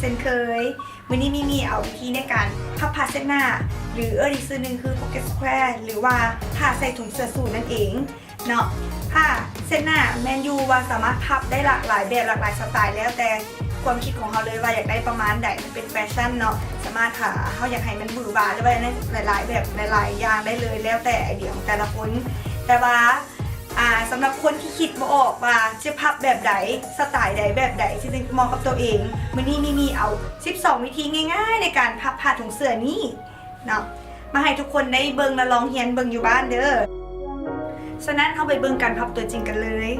ເຊັ່ນເຄີຍ. ມື້ນີ້ມີມີເອົາວິທີໃນການພັບຜ້າເຊັດໜ້າ ຫຼື ເອີ້ນອີກຊື່ໜຶ່ງຄື pocket square ຫຼືວ່າຜ້າໃສ່ຖົງເສື້ອສູດນັ້ນເອງເນາະ. ຜ້າເຊັດໜ້າແມ່ນຢູ່ວ່າສາມາດພັບໄດ້ຫຼາກຫຼາຍແບບ ຫຼາກຫຼາຍສະໄຕ ແລ້ວແຕ່ຄວາມຄິດຂອງເຮົາເລີຍວ່າຢາກໄດ້ປະມານໃດ. ມັນເປັນແຟຊັ່ນເນາະ, ສາມາດຖ້າເຮົາຢາກໃຫ້ມັນຫວືຫວາ ຫຼືວ່າໃນຫຼາຍໆແບບ ຫຼາຍໆຢ່າງໄດ້ເລີຍ ແລ້ວແຕ່ໄອເດຍຂອງແຕ່ລະຄົນ. ແຕ່ວ່າ ອ່າ ສຳລັບຄົນທີ່ຄິດບໍ່ອອກວ່າຈະພັບແບບໃດ ສະໄຕໃດແບບໃດທີ່ຈະເໝາະກັບຕົວເອງ, ມື້ນີ້ມີມີເອົາສິບສອງວິທີງ່າຍໆໃນການພັບຜ້າຖົງເສື້ອນີ້ເນາະ ມາໃຫ້ທຸກຄົນໄດ້ເບິ່ງ ແລະ ລອງຮຽນເບິ່ງຢູ່ບ້ານເດີ. ສະນັ້ນ ເຮົາໄປເບິ່ງການພັບຕົວຈິງກັນເລີຍ.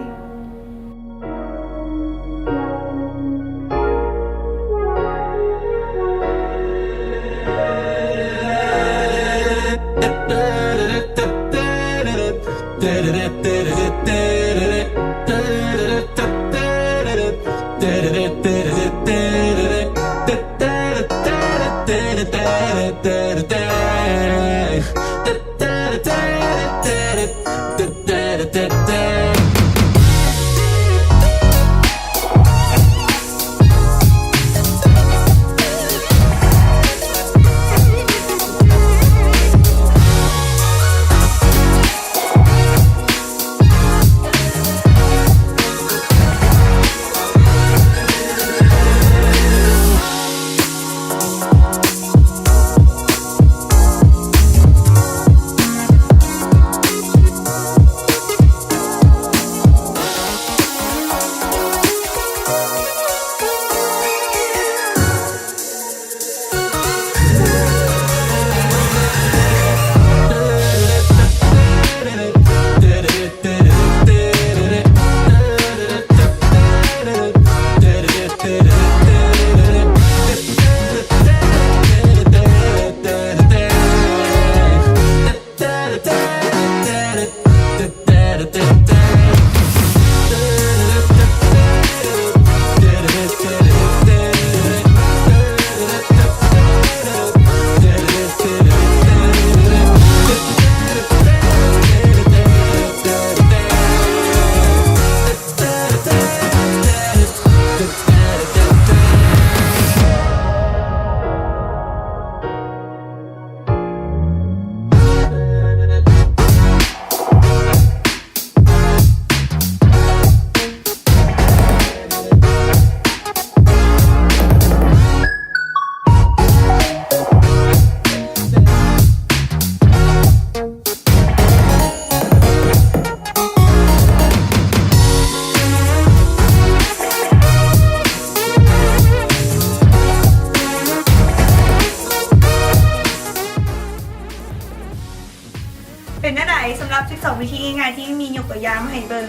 ເປັນແນວໃດສຳລັບສິບສອງວິທີງ່າຍໆທີ່ມີຍົກຕົວຢ່າງມາໃຫ້ເບິ່ງ?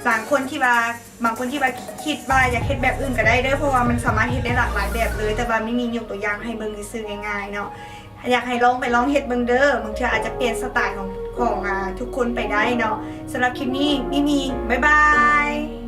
ບາງຄົນທີ່ວ່າ ບາງຄົນທີ່ວ່າຄິດວ່າຢາກເຮັດແບບອື່ນກໍໄດ້ເດີ ເພາະວ່າມັນສາມາດເຮັດໄດ້ຫຼາກຫຼາຍແບບເລີຍ, ແຕ່ວ່າມີມີຍົກຕົວຢ່າງໃຫ້ເບິ່ງຊື່ໆງ່າຍໆເນາະ. ຢາກໃຫ້ລອງໄປລອງເຮັດເບິ່ງເດີ, ບາງເທື່ອອາດຈະປ່ຽນສະໄຕຂອງ ຂອງ ອາ ທຸກຄົນໄປໄດ້ເນາະ. ສຳລັບຄລິບນີ້ມີມີ ບາຍບາຍ.